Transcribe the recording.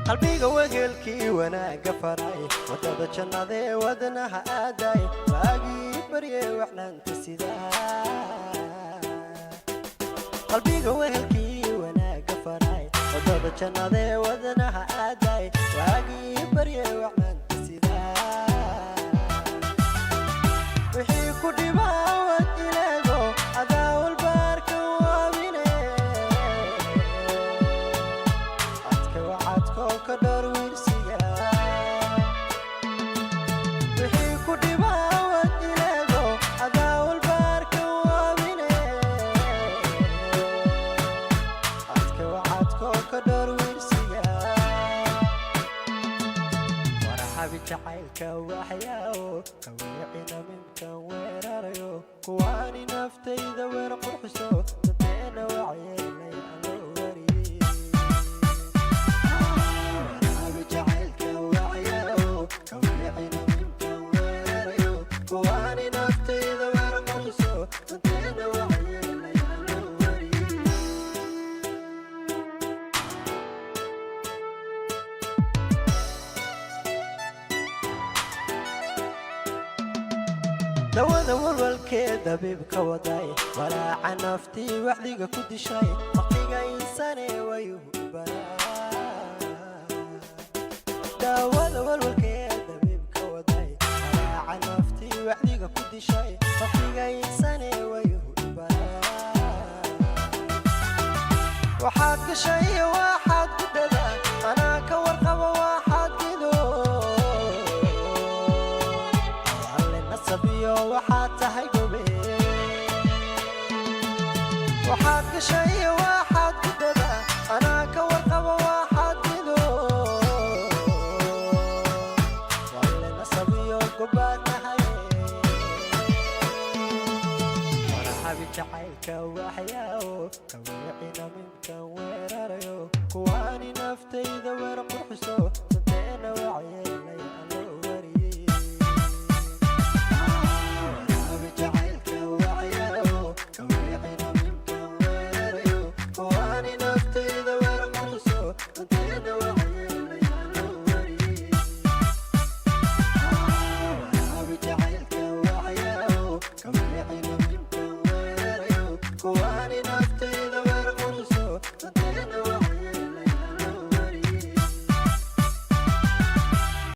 Qalbiga wegelkii wanaagga faray, wadada jannadee wadnaha aaday, waagii barye wacnaanta sidaa. Qalbiga wehelkii wanaagga faray, wadada jannadee wadnaha aaday, waagii barye wacnaanta sidaa. Wixii ku dhibaawad ileego, adaa walbaarka waabine. Adka wacadkoo ka dhowr wiirsiga. Wixii ku dhibaawad ileego, adaa walbaarka waabine. Adka wacadkoo ka dhowr wiirsiga. Warxabi jacaylka waxyaawo kawiicina minkan weerarayo, kuwaani naftayda weer qurxiso, dadeena waxyeelay aan loo wariyey. Warxabi jacaylka waxyaawo kawiicina minkan weerarayo, kuwaani naftayda weer qurxiso, dadeena waxyeelay aan loo wariyey. Dawada walwalkee dabiibka waday, walaaca naftii wacdiga ku dishay, waqtiga insane wayuhu baraa. Daawada walwalkee dabiibka waday, walaaca naftii wacdiga ku dishay, waqtiga insane wayuhu baraa. Waxaad gashay, waxaad ku dhadaa, anaa ka warqaba waxaad gido. Alle nasabiyo waxaad tahay gobe. Waxaad gashay, waxaad ku dhadaa, anaa ka warqaba waxaad gido. Alle nasabiyo gobaad tahay. Warxabi jacaylka waxyaawo kawiicina minkan weerarayo, kuwaani naftayda weer qurxiso.